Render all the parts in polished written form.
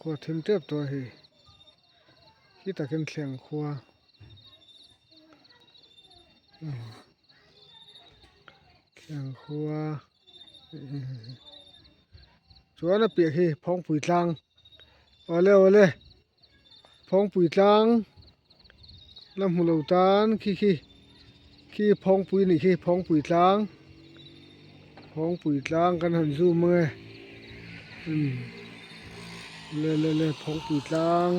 Khua thim tep tawh a hei khi takin thleng khua thleng khua chuan a piah khi phawngpui tlang awle awle phawngpui tlang la hmu lo tan khi khi khi phawngpui nih khi phawngpui tlang phawngpui tlang kan han zoom ange umm le le le phawngpui tlang.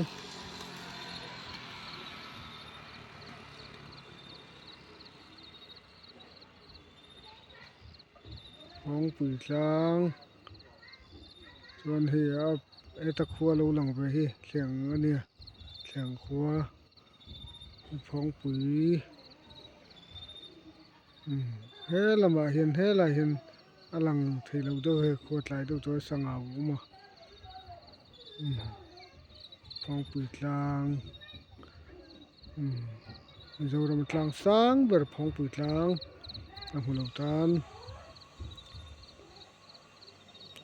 Phawngpui tlang chuan hei a heta khua lo lang ve hi thleng a nia thleng khua phawngpui umm he lamah hian helaiah hian a lang thei lo deuh hei khua tlai deuh chuan sangha a awm a umm phawngpui tlang umm Mizoram tlang sang ber phawngpui tlang a hmu lo tan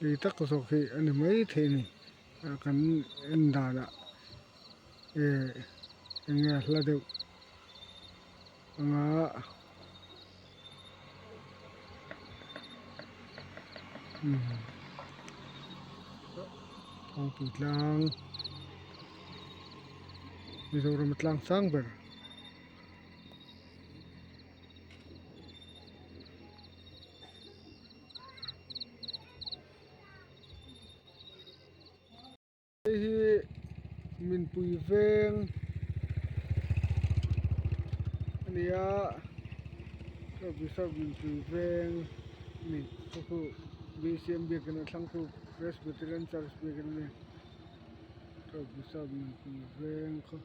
ei tak zawk hi a ni maithei a ni ah kan en danah eh eng nge a hla deuh anga umm phawngpui tlang Mizoram tlang sang ber. Hei hi minpui veng a ni a Officer minpui veng a ni chu chu B_C_M biakin a thlang chu Presbyterian Church biakin a ni Officer minpui veng kha.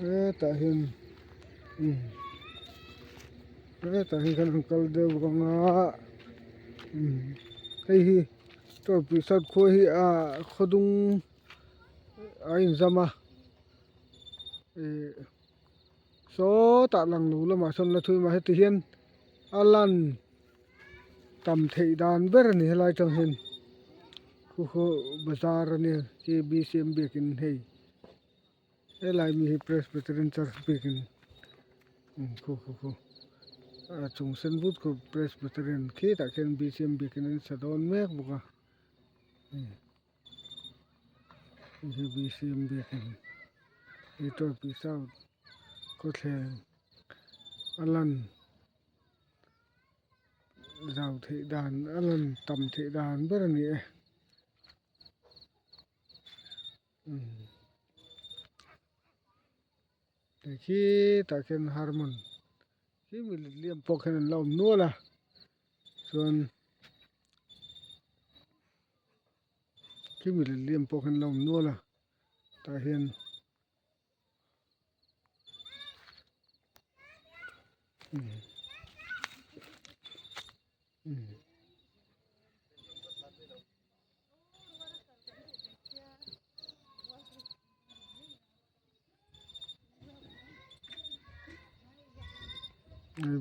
Hetah hian umm hetah hian kan han kal deuh vang a umm hei hi Tawlhpui khua hi ah khawdung a inzam a ih sawtah lang lo lamah sawn la thui mah heti hian a lan tam theih dan ber a ni helai atang hian khu khu bazar a nia khi B_C_M biakin hei helai mi hi Presbyterian church biakin khu khu khu a chung sen but khu Presbyterian khitah khian B_C_M biakin an sa dawn mek bawk a. Hei BCM biakin hei tawlhpui south khawthleng a lan zau theih dan a lan tam theih dan ber a ni e umm hei khitah khian harmon khi milem pawh khian an la awm nual a chuan. Khi mi liam pawh khan la awm nual a tah hian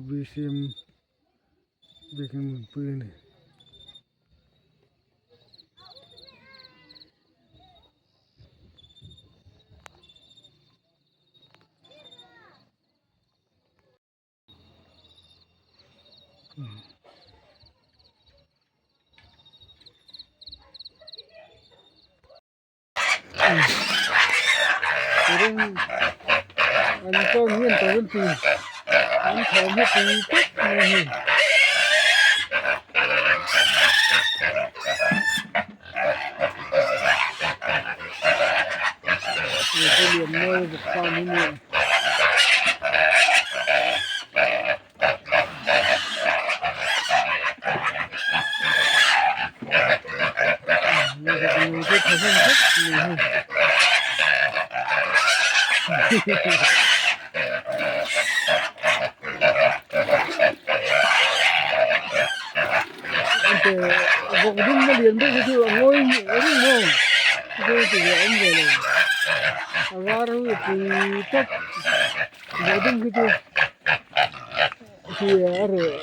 B_C_M biakin mutpui a ni. An chuan hian tawh an ti an thawm hi pui tawp mai a hei. Hei chu lian mawi bawk khan hi nia. Vawk dum na lian deuh hi chu a ngawi reng maw chu chu ti ve a awm ve lo. A var ho hi a pui tawp buh dum hi chu khi a reh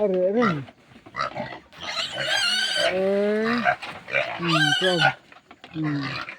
a reh reng eee umm chuan umm.